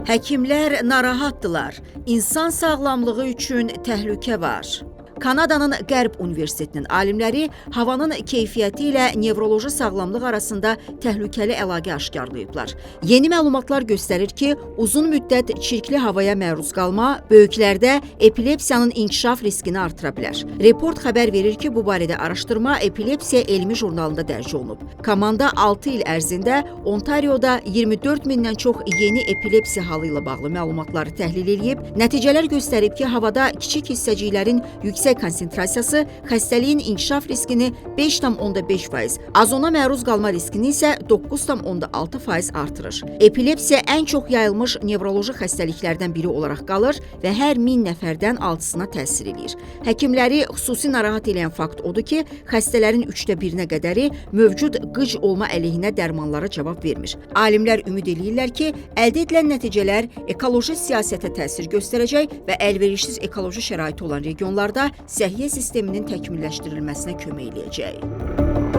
Həkimlər narahatdılar. İnsan sağlamlığı üçün təhlükə var. Kanadanın Qərb Universitetinin alimləri havanın keyfiyyəti ilə nevroloji sağlamlıq arasında təhlükəli əlaqə aşkarlayıblar. Yeni məlumatlar göstərir ki, uzun müddət çirkli havaya məruz qalma böyüklərdə epilepsiyanın inkişaf riskini artıra bilər. Report xəbər verir ki, bu barədə araşdırma Epilepsiya elmi jurnalında dərc olunub. Komanda 6 il ərzində Ontarioda 24 mindən çox yeni epilepsiya halı ilə bağlı məlumatları təhlil eləyib. Nəticələr göstərib ki, havada kiçik hissəciklərin yüksək konsentrasiyası xəstəliyin inkişaf riskini 5,5%, azona məruz qalma riskini isə 9,6% artırır. Epilepsiya ən çox yayılmış nevroloji xəstəliklərdən biri olaraq qalır və hər 1000 nəfərdən 6-sına təsir eləyir. Həkimləri xüsusi narahat eləyən fakt odur ki, xəstələrin üçdə birinə qədəri mövcud qıc olma əleyhinə dərmanlara cavab vermir. Alimlər ümid eləyirlər ki, əldə edilən nəticələr ekoloji siyasətə təsir göstərəcək və əlverişsiz ekoloji şəraiti olan regionlarda səhiyyə sisteminin təkmilləşdirilməsinə kömək eləyəcək.